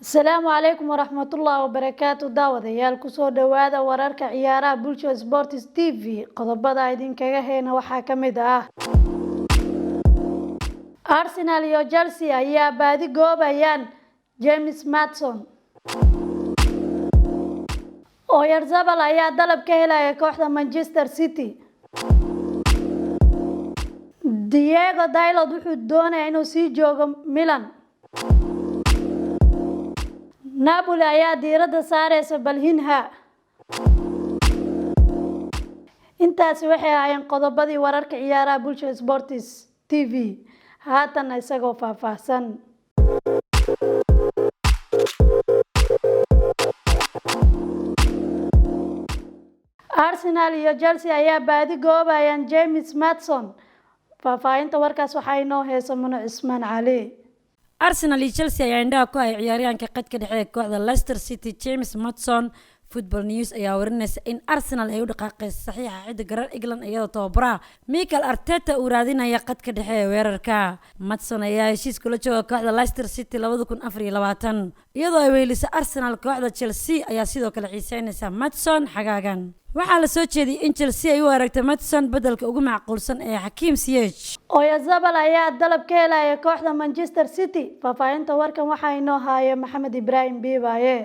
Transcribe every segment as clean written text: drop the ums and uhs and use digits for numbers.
Asalaamu calaykum waraxmatullaahi wabarakaatu. Daawadayaal, kusoo dhawaada wararka ciyaaraha Bulsho Sports TV. Qodobada idinkaga heyna waxaa ka mid ah: Arsenal iyo Chelsea ayaa baadi goobayaan James Maddison, Oyarzabal ayaa dalab ka helaya kooxda Manchester City, Diogo Dalot wuxuu doonayaa inuu sii joogo Milan, Napoli ayaa diiradda saareysa Palhinha. Intaasi waxay ahaayeen qodobadii wararka ciyaaraha Bulsho Sports TV. Haatan isagoo faahfaahsan. Arsenal iyo Chelsea ayaa baadi goobayaan James Maddison. Faahfaahinta warkaas waxaa inoo heesa Muno Cismaan Cali. Arsenal iyo Chelsea ayaa indhaha ku hay ciyaaryahanka qadka dhexe ee kooxda Leicester City, James Maddison. Football News ayaa warinaysa in Arsenal ay u dhaqaaqeyso saxiixa xidiga reer England, iyadoo tababaraha Mikel Arteta uu raadinaya qadka dhexe ee weerarka. Maddison ayaa heshiis kula jooga kooxda Leicester City 2024, iyadoo ay weheliso Arsenal. Kooxda Chelsea ayaa sidoo kale xiiseynaysa Maddison xagaagan. Waxaa la soo jeediyey in Chelsea ay u aragtay Maddison bedelka ugu macquulsan ee Hakim Ziyech. Oyarzabal ayaa dalab ka helaya kooxda Manchester City. Faahfaahinta warkan waxaa inoo haya Maxamed Ibraahim Biibaye.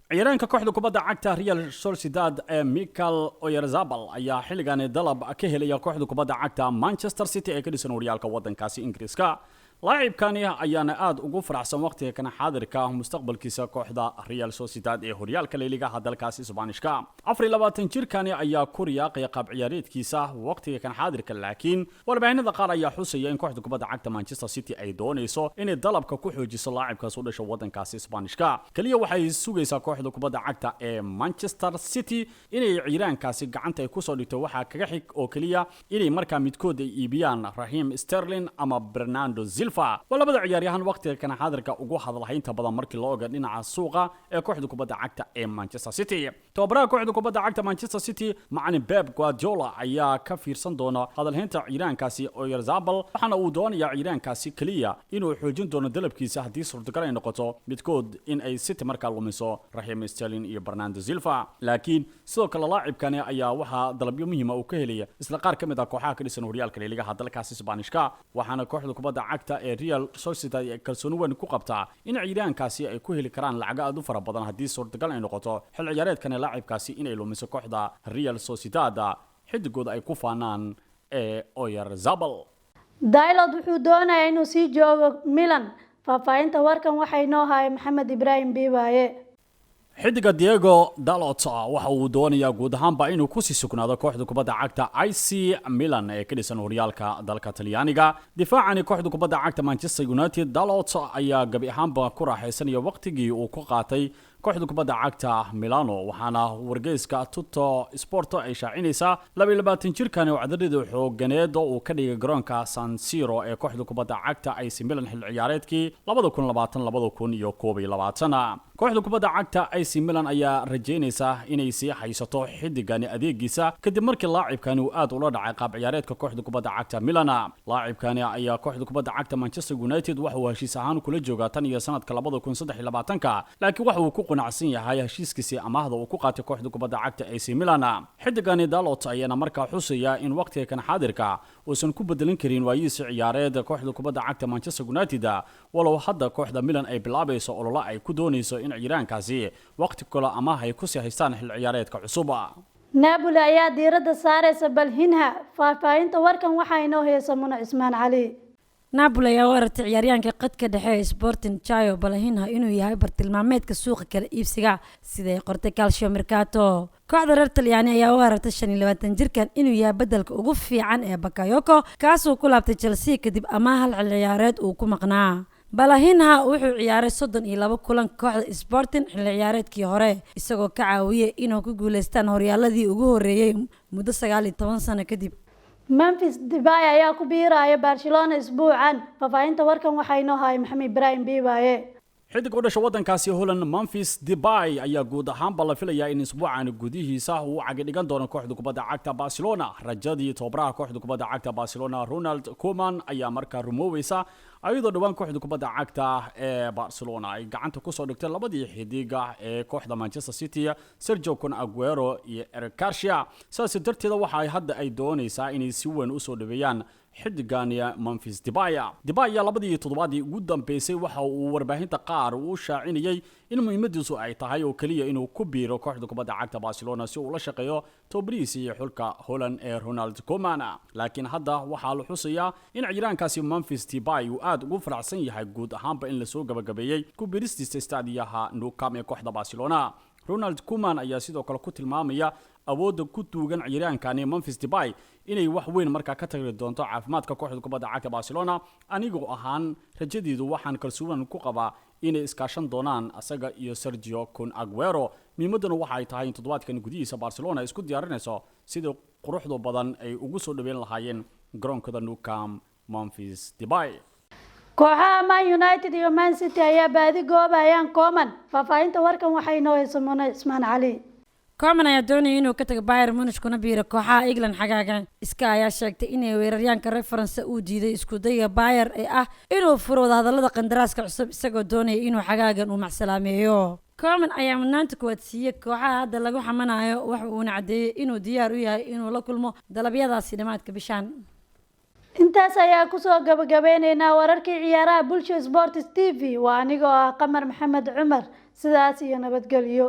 Ciyaaryahanka kooxda kubadda cagta Real Sociedad ee Mikel Oyarzabal ayaa xilligani dalab ka helaya kooxda kubadda cagta Manchester City ee ka dhisan horyaalka waddankaasi Ingiriiska. Laacibkani ayaana aada ugu faraxsan waqtiga kana xaadirka mustaqbalkiisa kooxda Real Sociedad ee horyaalka leyligaha dalkaasi Isbaanishka. 24 jirkani ayaa ku riyaaqaya qaab ciyaareedkiisa waqtiga kan xaadirka, laakiin warbaahinada qaar ayaa xusaya in kooxda kubadda cagta Manchester City ay doonayso inay dalabka ku xoojiso laacibkaas u dhasho waddankaasi Isbaanishka. Kaliya waxay sugaysaa kooxda kubadda cagta ee Manchester City inay ciiraankaasi gacanta ay kusoo dhigto. Waxaa kaga xig oo keliya inay markaa midkood ay iibiyaan Raheem Sterling ama Bernardo Silva. Waa labada ciyaaryahan waqtiga kana xaadirka ugu hadalhaynta badan markii loo oga dhinaca suuqa ee kooxda kubadda cagta ee Manchester City. Tababaraha kooxda kubadda cagta Manchester City, macalin Pep Guardiola, ayaa ka fiirsan doona hadalhaynta ciiraankaasi Oyarzabal, waxaana uu doonayaa ciiraankaasi keliya inuu xoojin doono dalabkiisa haddii suurtagal ay noqoto midkood in ay City markaa lumiso Raheem Sterling iyo Bernardo Silva. Laakiin sidoo kale laacibkani ayaa waxaa dalabyo muhiima uu ka helaya isla qaar ka mid ah kooxaha ka dhisan horyaalka leeligaha dalkaasi Isbaanishka, waxaana kooxda kubadda cagta ee Real Sociedad ay kalsooni weyn ku qabtaa in ciiraankaasi ay ku heli karaan lacago aad u fara badan haddii suurtagal ay noqoto xil ciyaareedkani laacibkaasi inay lumiso kooxda Real Sociedad xidigooda ay ku faanaan ee Oyarzabal. Dalot wuxuu doonayaa inuu sii joogo Milan. Faahfaahinta warkan waxaa inoo haya Maxamed Ibraahim Biibaye. Xidiga Diogo Dalot waxa uu doonayaa guud ahaanba inuu kusii sugnaado kooxda kubadda cagta AC Milan ee ka dhisan horyaalka dalka Talyaaniga. Difaacani kooxda kubadda cagta Manchester United, Dalot, ayaa gabi ahaanba ku raaxaysanaya waqtigii uu ku qaatay kooxda kubadda cagta Milano, waxaana wargeyska Tuttosport ay shaacinaysaa 22 jirkani oo cadarida xooganeed oo uu ka dhigay garoonka San Siro ee kooxda kubadda cagta AC Milan xil ciyaareedkii 2020, 2021. Kooxda kubadda cagta AC Milan ayaa rajaynaysa inay sii haysato xidigani adeegiisa kadib markii laacibkani uu aad ula dhacay qaab ciyaareedka kooxda kubadda cagta Milan. Laacibkani ayaa kooxda kubadda cagta Manchester United waxa uu heshiis ahaan kula joogaa tan iyo sanadka 2023-ka, laakiin waxa uu ku qanacsan yahay heshiiskiisii amaahda uu ku qaatay kooxda kubadda cagta AC Milan. Xidigani Dalot ayaana markaa xusaya in waqtiga kan xaadirka uusan ku bedelin karin waayihiisa ciyaareed kooxda kubadda cagta Manchester United, walow hadda kooxda Milan ay bilaabayso ololo ay ku doonayso in ciiraankaasi waqti kale amaah ay kusii haystaan xil ciyaareedka cusub. Napoli ayaa diiradda saareysa Palhinha. Faahfaahinta warkan waxaa inoo heesa Muno Cismaan Cali. Napoli ayaa u aragtay ciyaaryahanka qadka dhexe ee Sporting, Joao Palhinha, inuu yahay bartilmaameedka suuqa kala iibsiga, sida ay qortay Calcio Mercato. Kooxda reer Talyaani ayaa u aragtay 25 jirkan inuu yahay bedelka ugu fiican ee Bakayoko, kaasuu ku laabtay Chelsea kadib amaah hal xil ciyaareed uu ku maqnaa. Palhinha wuxuu ciyaaray 32 kulan kooxda Sporting xilli ciyaareedkii hore, isagoo ka caawiyey inuu ku guuleystaan horyaaladii ugu horeeyey muddo 19 sano kadib. Memphis Depay ayaa ku biiraya Barcelona isbuucan. Faahfaahinta warkan waxaa inoo haya Maxamed Ibraahim Biibaye. Xidig u dhasha waddankaasi Holland, Memphis Depay, ayaa guud ahaanba la filayaa in isbuucan gudihiisa uu cagi dhigan doono kooxda kubadda cagta Barcelona. Rajadii tababaraha kooxda kubadda cagta Barcelona, Ronald Koeman, ayaa markaa rumoobeysa, Ayadoo dhowaan kooxda kubadda cagta ee Barcelona ay gacanta kusoo dhigtay labadii xidiga ee kooxda Manchester City, Sergio Kun Aguero iyo Eric Garcia, sidaas darteeda waxa ay hadda ay doonaysaa inay si weyn usoo dhaweeyaan xidigan Memphis Depay. Depay labadii toddobaadii ugu dambeysay waxa uu warbaahinta qaar uu shaacinayay in muhiimadiisu ay tahay oo keliya inuu ku biiro kooxda kubadda cagta Barcelona si uu la shaqeeyo tababarihiisa iyo xulka Holland ee Ronald Koeman. Laakiin hadda waxaa la xusayaa in ciyaaraankaasi Memphis Depay uu aad ugu faraxsan yahay guud ahaanba in lasoo gabagabeeyey ku biiristiisa staadiyaha Nou Camp ee kooxda Barcelona. Ronald Koeman ayaa sidoo kale ku tilmaamaya awoodda ku duugan ciyaaraankani Memphis Depay inay wax weyn markaa ka tagi doonto caafimaadka kooxda kubadda cagta Barcelona. Anigoo ahaan rajadiidu waxaan kalsoon ku qabaa inay iskaashan doonaan asaga iyo Sergio Kun Aguero. Muhiimaduna waxa ay tahay in toddobaadkan gudihiisa Barcelona isku diyaarinayso sidii quruxda badan ay ugu soo dhaweyn lahaayeen garoonkada Nou Camp Memphis Depay. Kooxaha Man United iyo Man City ayaa baadi goobayaan Coman. Faahfaahinta warkan waxay inoo hayso Mune Cismaan Cali. Coman ayaa doonaya inuu ka tago Bayern Munich kuna biiro kooxaha England xagaagan. Iska ayaa sheegtay inay weeraryaanka reer Faransa uu diiday isku dayga Bayern ee ah inuu furo wadahadallada qandaraaska cusub, isagoo doonaya inuu xagaagan uu macsalaameeyo. Coman ayaa mudnaanta kuwaad siiyey kooxaha hadda lagu xamanayo, waxa uuna caddeeyey inuu diyaar u yahay inuu la kulmo dalabyadaasi dhammaadka bishan. Intaas ayaa kusoo gabagabeyneynaa wararkii ciyaaraha Bulsha Sports TV. Waa anigoo ah Qamar Maxamed Cumar, sidaas iyo nabadgelyo.